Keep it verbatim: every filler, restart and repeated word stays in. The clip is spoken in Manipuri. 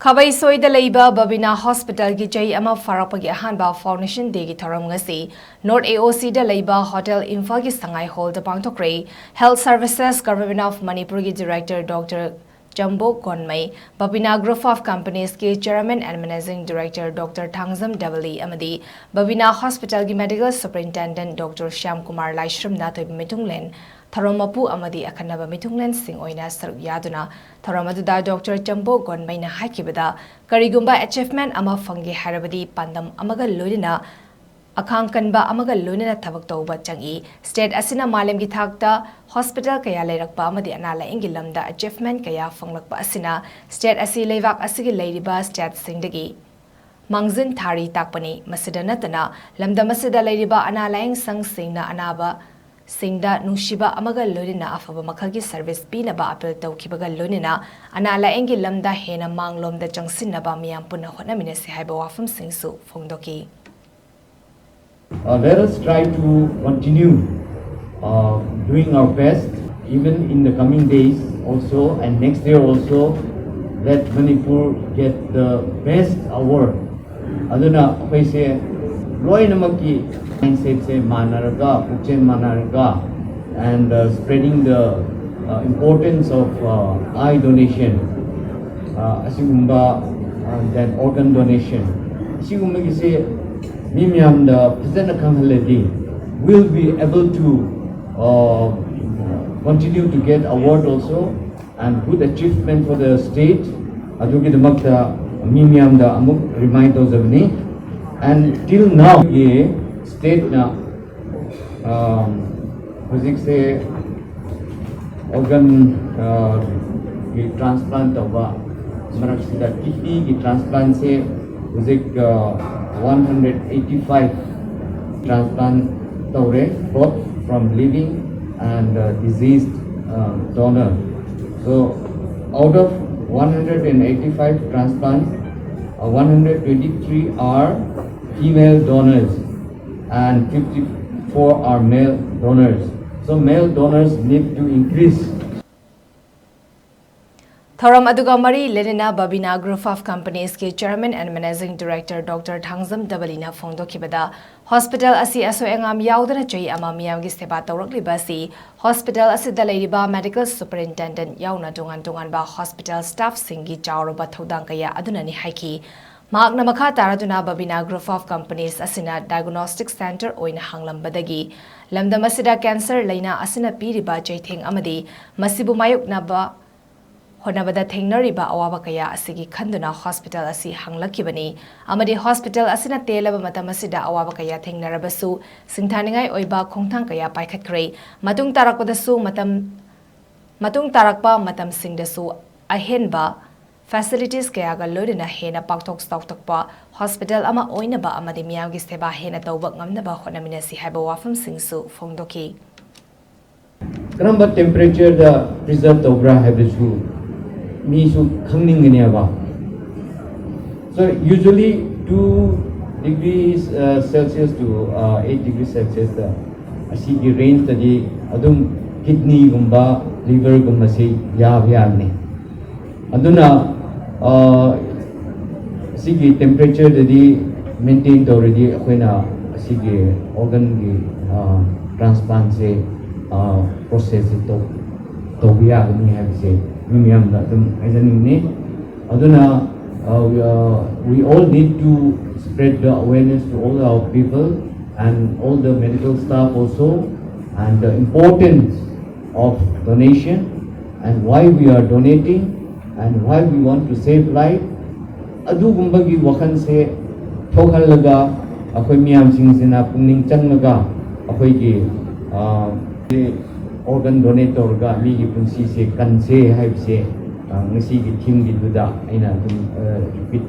ꯈꯥꯕꯩꯁꯣꯏꯗ ꯂꯩꯕ ꯕꯕꯤꯅꯥ ꯍꯣꯁꯄꯤꯇꯥꯜꯒꯤ ꯆꯍꯤ ꯑꯃ ꯐꯥꯔꯛꯄꯒꯤ ꯑꯍꯥꯟꯕ ꯐꯥꯎꯟꯗꯦꯁꯟ ꯗꯦꯒꯤ ꯊꯧꯔꯝ ꯉꯁꯤ ꯅꯣꯔꯠ ꯑꯦ ꯑꯣ ꯁꯤꯗ ꯂꯩꯕ ꯍꯣꯇꯦꯜ ꯏꯝꯐꯥꯜꯒꯤ ꯁꯉꯥꯏ ꯍꯣꯜꯗ ꯄꯥꯡꯊꯣꯛꯈ꯭ꯔꯦ꯫ Health Services Government of Manipurꯒꯤ Director Doctor ꯆꯝꯕꯣꯛ ꯒꯣꯟꯃꯩ, Babina Group of Companiesꯀꯤ Chairman and Managing Director Doctor Thangjam ꯗꯕꯂꯤ ꯑꯃꯗꯤ ꯕꯕꯤꯅꯥ ꯍꯣꯁꯄꯤꯇꯥꯜꯒꯤ Medical Superintendent Doctor Shyam Kumar ꯂꯥꯏꯁ꯭ꯔꯝꯅ ꯊꯣꯏꯕ ꯃꯤꯊꯨꯡꯂꯦꯟ, ꯊꯧꯔꯝ ꯃꯄꯨ ꯑꯃꯗꯤ ꯑꯈꯟꯅꯕ ꯃꯤꯊꯨꯡꯂꯦꯟꯁꯤꯡ ꯑꯣꯏꯅ ꯁꯔꯨꯛ ꯌꯥꯗꯨꯅ ꯊꯧꯔꯝ ꯑꯗꯨꯗ ꯗꯣꯛꯇꯔ ꯆꯝꯕꯣꯛ ꯒꯣꯟꯃꯩꯅ ꯍꯥꯏꯈꯤꯕꯗ, ꯀꯔꯤꯒꯨꯝꯕ achievement ꯑꯃ ꯐꯪꯒꯦ ꯍꯥꯏꯔꯕꯗꯤ ꯄꯥꯟꯗꯝ ꯑꯃꯒ ꯂꯣꯏꯅꯅ ꯑꯈꯥꯡ ꯀꯟꯕ ꯑꯃꯒ ꯂꯣꯏꯅꯅ ꯊꯕꯛ ꯇꯧꯕ ꯆꯪꯏ꯫ State ꯑꯁꯤꯅ ꯃꯥꯂꯦꯝꯒꯤ ꯊꯥꯛꯇ ꯍꯣꯁꯄꯤꯇꯥꯜ ꯀꯌꯥ ꯂꯩꯔꯛꯄ ꯑꯃꯗꯤ ꯑꯅꯥ ꯂꯥꯌꯦꯡꯒꯤ ꯂꯝꯗ achievement ꯀꯌꯥ ꯐꯪꯂꯛꯄ ꯑꯁꯤꯅ state ꯑꯁꯤ ꯂꯩꯕꯥꯛ ꯑꯁꯤꯒꯤ ꯂꯩꯔꯤꯕ stateꯁꯤꯡꯗꯒꯤ ꯃꯥꯡꯖꯤꯟ ꯊꯥꯔꯤ ꯇꯥꯛꯄꯅꯤ꯫ ꯃꯁꯤꯗ ꯅꯠꯇꯅ ꯂꯝꯗꯝ ꯑꯁꯤꯗ ꯂꯩꯔꯤꯕ ꯑꯅꯥ ꯂꯥꯌꯦꯡ ꯁꯪꯁꯤꯡꯅ ꯑꯅꯥꯕꯁꯤꯡꯗ ꯅꯨꯡꯁꯤꯕ ꯑꯃꯒ ꯂꯣꯏꯅꯅ ꯑꯐꯕ ꯃꯈꯜꯒꯤ service ꯄꯤꯅꯕ appeal ꯇꯧꯈꯤꯕꯒ ꯂꯣꯏꯅꯅ ꯑꯅꯥ ꯂꯥꯌꯦꯡꯒꯤ ꯂꯝꯗ ꯍꯦꯟꯅ ꯃꯥꯡꯂꯣꯝꯗ ꯆꯪꯁꯤꯟꯅꯕ ꯃꯤꯌꯥꯝ ꯄꯨꯟꯅ ꯍꯣꯠꯅꯃꯤꯟꯅꯁꯤ ꯍꯥꯏꯕ ꯋꯥꯐꯝꯁꯤꯡꯁꯨ ꯐꯣꯡꯗꯣꯛꯈꯤ꯫ Uh, let us try to continue uh, doing our best, even in the coming days also and next year also, let Manipur get the best award. ꯑꯗꯨꯅ ꯑꯩꯈꯣꯏꯁꯦ ꯂꯣꯏꯅꯃꯛꯀꯤ mindsetꯁꯦ ꯃꯥꯟꯅꯔꯒ, ꯄꯨꯛꯆꯦꯜ ꯃꯥꯟꯅꯔꯒ, and uh, spreading the uh, importance of uh, eye donation, uh, ꯑꯁꯤꯒꯨꯝꯕ, uh, then organ donation, ꯑꯁꯤꯒꯨꯝꯕꯒꯤꯁꯦ ꯃꯤ ꯃꯌꯥꯝꯗ ꯐꯖꯅ ꯈꯪꯍꯜꯂꯗꯤ, we'll be able to uh, continue to get award also and good achievement for the state. ꯑꯗꯨꯒꯤꯗꯃꯛꯇ ꯃꯤ ꯃꯌꯥꯝꯗ ꯑꯃꯨꯛ remind ꯇꯧꯖꯕꯅꯤ꯫ And till now ꯒꯤ stateꯅ, um, ꯍꯧꯖꯤꯛꯁꯦ organ, uh, ꯒꯤ transplant ꯇꯧꯕ ꯃꯔꯛꯁꯤꯗ kidneyꯒꯤ transplantꯁꯦ ꯍꯧꯖꯤꯛ uh, one hundred eighty five transplant ꯇꯧꯔꯦ, both from living and uh, deceased uh, donor. So out of one hundred eighty five transplants, uh, one hundred twenty three are female donors and fifty four are male donors. So male donors need to increase. ꯊꯧꯔꯝ ꯑꯗꯨꯒ ꯃꯔꯤ ꯂꯩꯅꯅ Babina Group of Companies ꯀꯤ Chairman and Managing Director Doctor Thangjam ꯗꯕꯂꯤꯅ ꯐꯣꯡꯗꯣꯛꯈꯤꯕꯗ, hospital ꯑꯁꯤ ꯑꯁꯣꯏ ꯑꯉꯥꯝ ꯌꯥꯎꯗꯅ ꯆꯍꯤ ꯑꯃ ꯃꯤꯌꯥꯝꯒꯤ ꯁꯦꯕꯥ ꯇꯧꯔꯛꯂꯤꯕ ꯑꯁꯤ hospital ꯑꯁꯤꯗ ꯂꯩꯔꯤꯕ medical superintendent ꯌꯥꯎꯅ ꯇꯣꯉꯥꯟ ꯇꯣꯉꯥꯟꯕ hospital staff ꯁꯤꯡꯒꯤ ꯆꯥꯎꯔꯕ ꯊꯧꯗꯥꯡ ꯀꯌꯥ ꯑꯗꯨꯅꯅꯤ ꯍꯥꯏꯈꯤ꯫ ꯃꯍꯥꯛꯅ ꯃꯈꯥ ꯇꯥꯔꯗꯨꯅ Babina Group of Companies ꯑꯁꯤꯅ diagnostic center ꯑꯣꯏꯅ ꯍꯥꯡꯂꯝꯕꯗꯒꯤ ꯂꯝꯗꯝ ꯑꯁꯤꯗ cancer ꯂꯥꯏꯅꯥ ꯑꯁꯤꯅ ꯄꯤꯔꯤꯕ ꯆꯩꯊꯦꯡ ꯑꯃꯗꯤ ꯃꯁꯤꯕꯨ ꯃꯥꯌꯣꯛꯅꯕ ꯍꯣꯠꯅꯕꯗ ꯊꯦꯡꯅꯔꯤꯕ ꯑꯋꯥꯕ ꯀꯌꯥ ꯑꯁꯤꯒꯤ ꯈꯟꯗꯨꯅ hospital ꯑꯁꯤ ꯍꯥꯡꯂꯛꯈꯤꯕꯅꯤ ꯑꯃꯗꯤ hospital ꯑꯁꯤꯅ ꯇꯦꯜꯂꯕ ꯃꯇꯝ ꯑꯁꯤꯗ ꯑꯋꯥꯕ ꯀꯌꯥ ꯊꯦꯡꯅꯔꯕꯁꯨ ꯁꯤꯡꯊꯥꯅꯤꯡꯉꯥꯏ ꯑꯣꯏꯕ ꯈꯣꯡꯊꯥꯡ ꯀꯌꯥ ꯄꯥꯏꯈꯠꯈ꯭ꯔꯦ꯫ ꯃꯇꯨꯡ ꯇꯥꯔꯛꯄꯗꯁꯨ ꯃꯇꯝ, ꯃꯇꯨꯡ ꯇꯥꯔꯛꯄ ꯃꯇꯝꯁꯤꯡꯗꯁꯨ ꯑꯍꯦꯟꯕ facilities ꯀꯌꯥꯒ ꯂꯣꯏꯅꯅ ꯍꯦꯟꯅ ꯄꯥꯛꯊꯣꯛ ꯆꯥꯎꯊꯣꯛꯄ hospital ꯑꯃ ꯑꯣꯏꯅꯕ ꯑꯃꯗꯤ ꯃꯤꯌꯥꯝꯒꯤ ꯁꯦꯕꯥ ꯍꯦꯟꯅ ꯇꯧꯕ ꯉꯝꯅꯕ ꯍꯣꯠꯅꯃꯤꯟꯅꯁꯤ ꯍꯥꯏꯕ ꯋꯥꯐꯝꯁꯤꯡꯁꯨ ꯐꯣꯡꯗꯣꯛꯈꯤ꯫ ꯀꯔꯝꯕ temperatureꯗ preserve ꯇꯧꯕ꯭ꯔꯥ ꯍꯥꯏꯕꯁꯨ ꯃꯤꯁꯨ ꯈꯪꯅꯤꯡꯒꯅꯦꯕ꯫ So usually two degrees uh, Celsius to uh, eight degrees Celsiusꯇ ꯑꯁꯤꯒꯤ rangeꯇꯗꯤ ꯑꯗꯨꯝ kidneyꯒꯨꯝꯕ liverꯒꯨꯝꯕꯁꯤ ꯌꯥꯕ ꯌꯥꯕꯅꯤ꯫ ꯑꯗꯨꯅ ꯑ, ꯁꯤꯒꯤ temperatureꯗꯗꯤ maintain ꯇꯧꯔꯗꯤ ꯑꯩꯈꯣꯏꯅ ꯑꯁꯤꯒꯤ organꯒꯤ transplantꯁꯦ processꯁꯦ ꯇꯧꯕ ꯌꯥꯒꯅꯤ ꯍꯥꯏꯕꯁꯦ ꯃꯤ ꯃꯌꯥꯝꯗ ꯑꯗꯨꯝ ꯍꯥꯏꯖꯅꯤꯡꯉꯤ꯫ ꯑꯗꯨꯅ uh, we, uh, we all need to spread the awareness to all our people and all the medical staff also, and the importance of donation and why we are donating and why we want to save life, ꯑꯗꯨꯒꯨꯝꯕꯒꯤ ꯋꯥꯈꯜꯁꯦ ꯊꯣꯛꯍꯜꯂꯒ ꯑꯩꯈꯣꯏ ꯃꯤꯌꯥꯝꯁꯤꯡꯁꯤꯅ ꯄꯨꯛꯅꯤꯡ ꯆꯪꯂꯒ ꯑꯩꯈꯣꯏꯒꯤ organ donate ꯇꯧꯔꯒ ꯃꯤꯒꯤ ꯄꯨꯟꯁꯤꯁꯦ ꯀꯟꯁꯦ ꯍꯥꯏꯕꯁꯦ ꯉꯁꯤꯒꯤ themeꯒꯤꯗꯨꯗ ꯑꯩꯅ ꯑꯗꯨꯝ repeat